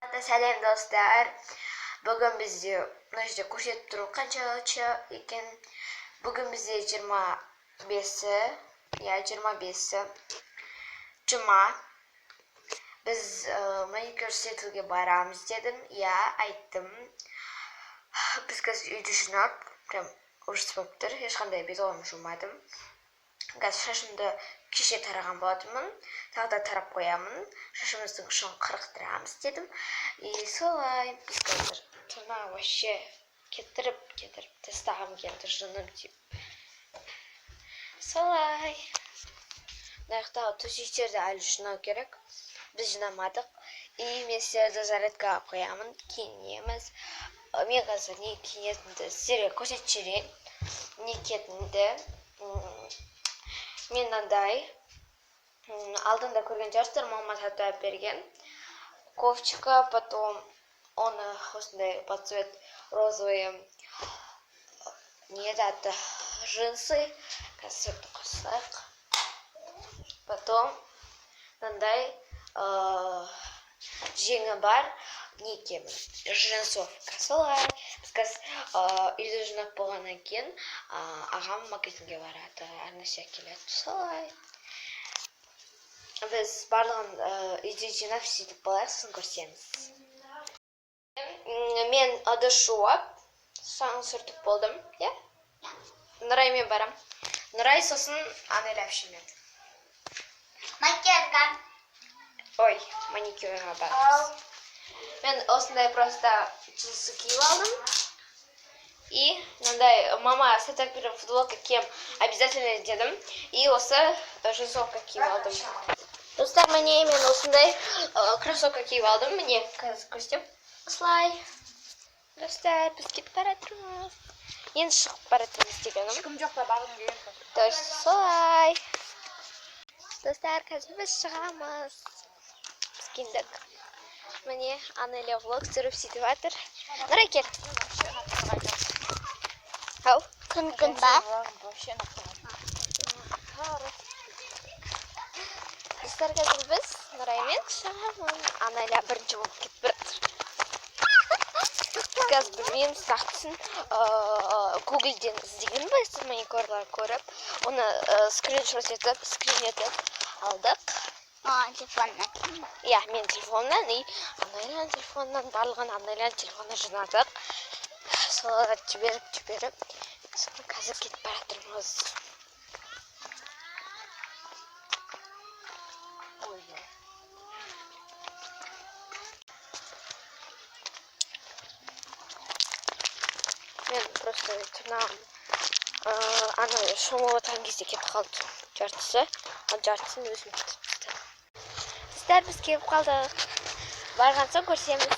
Сәлем, достар! Бүгін бізде мына жерде көрсетіп тұр қаншаншы екен. Бүгін бізде 25-і, иә, 25-і, жұма. Біз маникюр істетуге барамыз дедім, иә, айттым. Біз қазір үйді жинап, прям ужас болып тұр, ешқандай бет қолымды жумадым. Қазір шашымды кеше тараған болатынмын, тағы да тарап қоямын. Шашымыздың ұшын қырықтырамыз дедім. И солай, біз қазір тырнағым вообще кетіріп кетіріп тастағым келді, жыным тиіп. Солай, мына жақтағы төсектерді әлі жинау керек, біз жинамадық. И мен сіздерді зарядкаға қоямын, киінеміз. Мен қазір не киінетінімді сіздерге көрсетіп жіберейін, не киетінімді. Мен мынандай, алдында көрген шығарсыздар, мама сатып алып берген кофточка, потом оны осындай под цвет розовый, не еді аты, джинсы. Қазір цветті қосайық. Потом мынандай жеңі бар не киемін, джинсовка. Солай, біз қазір үйді жинап болғаннан кейін ағам магазинге барады, әр нәрсе әкеледі. Солай, біз барлығын үйде жинап, сөйтіп болайық, сосын көрсеміз. Мен ыдыс жуып, шаң сүртіп болдым, иә. Нұраймен барам, Нұрай, сосын Анеля әпшемен. Макетка. Ой, маникюрға барамыз. Мен осындай просто джинсы киіп алдым и мынандай мама сатып берген футболка киемін обязательно дедім, и осы джинсовка киіп алдым. Достар, міне, мен осындай кроссовка киіп алдым, міне, қазір көрсетемін. Осылай, достар, біз кетіп бара жатырмыз, енді шығып бара жатырмыз дегенім. Ешкім жоқ па, барғым келген. То есть солай, достар, қазір біз шығамыз, біз киіндік. Міне, Анеля влог түсіріп, сөйтіп жатыр. Нұрай, кел. Ау. Күн күн ба? Вообще ұнап тұрған. Достар, қазір біз Нұраймен шығамыз. Анеля бірінші болып кетіп бара жатыр. Қазір білмеймін, нақтысын гуглден іздеген ба, маникюрлар көріп, оны скриншот етіп, скрин етіп алдық. А, телефоннан. Иә, мен телефонымнан и Анеляның телефонынан, барлығын Анеляның телефонына жинадық. Соларға жіберіп жіберіп, соны қазір кетіп бара жатырмыз. Ой. Мен просто тырнағым ана шомылып жатқан кезде кетіп қалды жартысы, ал жартысын өзім кетіріп тастадым. Достар, біз келіп қалдық, барған соң көрсеміз.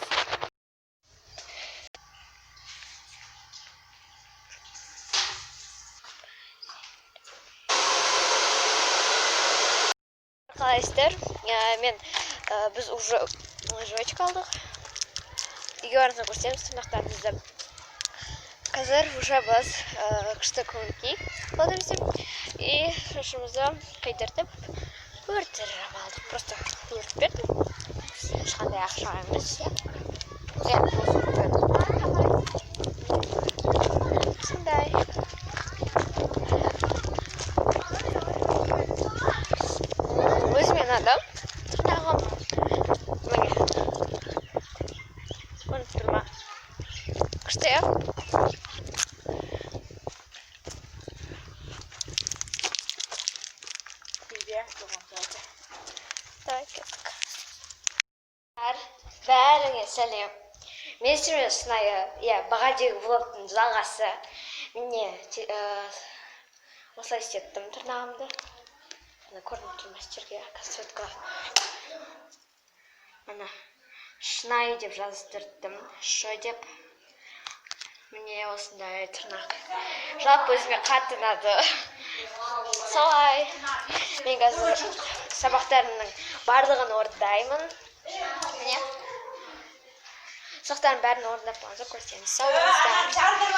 Қалайсыздар? Мен біз уже жвачка алдық, үйге барған соң көрсеміз тырнақтарымызды. Қазір уже біз күшті көңіл күй болды бізде, и шашымызды қидыртып, өрттіріп алдық, просто өртіп бердім, ешқандай ақша емес, иә, просто өртіп бердім. Сондай. Өзіме ұнады тырнағым, міне, көрініп тұр ма? Күшті, иә. Үйде болған болады. Давай, кеттік. Бәріңе сәлем. Мен сіздермен шынайы, иә, бағадегі влогтың жалғасы. Міне, осылай істеттім тырнағымды. Мына көрініп тұр ма сіздерге? Светка. Мына шынайы деп жаздырттым. Ш деп. Міне, осындай тырнақ. Жалпы өзіме қатты ұнады. Солай. Мен қазір сабақтарымның барлығын орындаймын. Міне. Сабақтардың бәрін орындап болған соң көрсеміз. Сау болыңыздар.